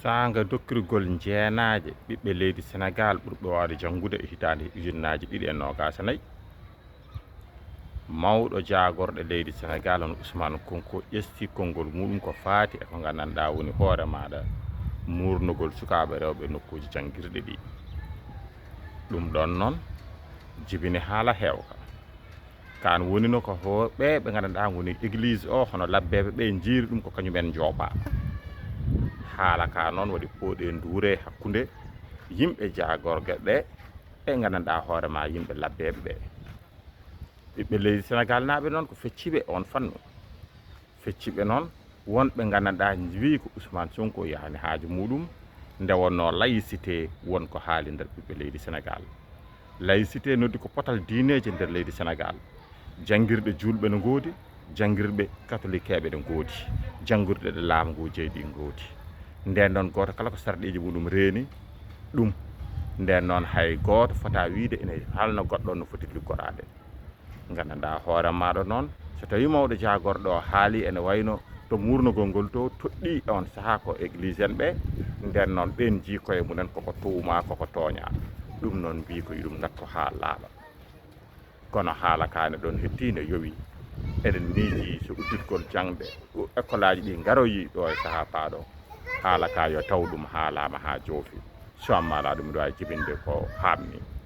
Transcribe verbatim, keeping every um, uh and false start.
Saanga dokkirgol njeenaaje ɓiɓɓe leydi Senegaal ɓurɓe waawde janngude e hitaande ujunnaaji ɗiɗi e noogaas e nayi, mawɗo jaagorɗe leydi Senegaal, hono Ousmane Sonko, ƴesti konngol muuɗum ko faati e ko nganndanɗaa woni hoore maaɗa, muurnugol sukaaɓe rewɓe nokkuuji janngirɗe ɗi. Ɗum ɗoon noon jibini haala heewka. Kaan wonino ko ho-, ɓe ɓe nganndanɗaa ngoni église o, hono labbeeɓe ɓe njiiri ɗum ko kañumen njooɓaa. Haala ka noon waɗi pooɗe nduure hakkunde yimɓe jaagorɗe ɗe e nganndanɗaa hoore ma yimɓe labbeeɓe ɓe. Ɓiɓɓe leydi Senegaal naaɓe noon ko fecciiɓe e oon fannu. Fecciiɓe noon, won ɓe nganndanɗaa mbii ko Ousmane Sonko yahani haaju muuɗum, nde wonnoo laïcité won ko haali nder ɓiɓɓe leydi Senegaal. Laïcité noddi ko potal diineeje nder leydi Senegaal. Janngirɗe juulɓe no ngoodi, janngirɗe katolikeeɓe no ngoodi, janngirɗe ɗe laamu ngu jeyi ɗi ngoodi. Ndeen noon, gooto kala ko sarɗiiji muuɗum reeni ɗum. Ndeen noon, hay gooto fota wiyde ene halna goɗɗo no foti liggoraade. Nganndanɗaa hoore maaɗa noon, so tawii mawɗo jaagorɗo o haali ene wayno to muurnugol ngol to toɗɗii e on sahaa ko église en ɓe, ndeen noon ɓeen njii koye mumen koko tuumaa, koko tooñaa. Ɗum noon mbii ko iɗum natto haa laaɓa. Kono haala ka ne ɗoon hetti ne yowi. Eɗen miiji so udditgol jaŋde, ekkolaaji ɗi ngaroyi ɗo e sahaa paaɗo, haala ka yo taw ɗum haalaama haa joofi. So amma alaa ɗum ɗo e jibinde ko haamni.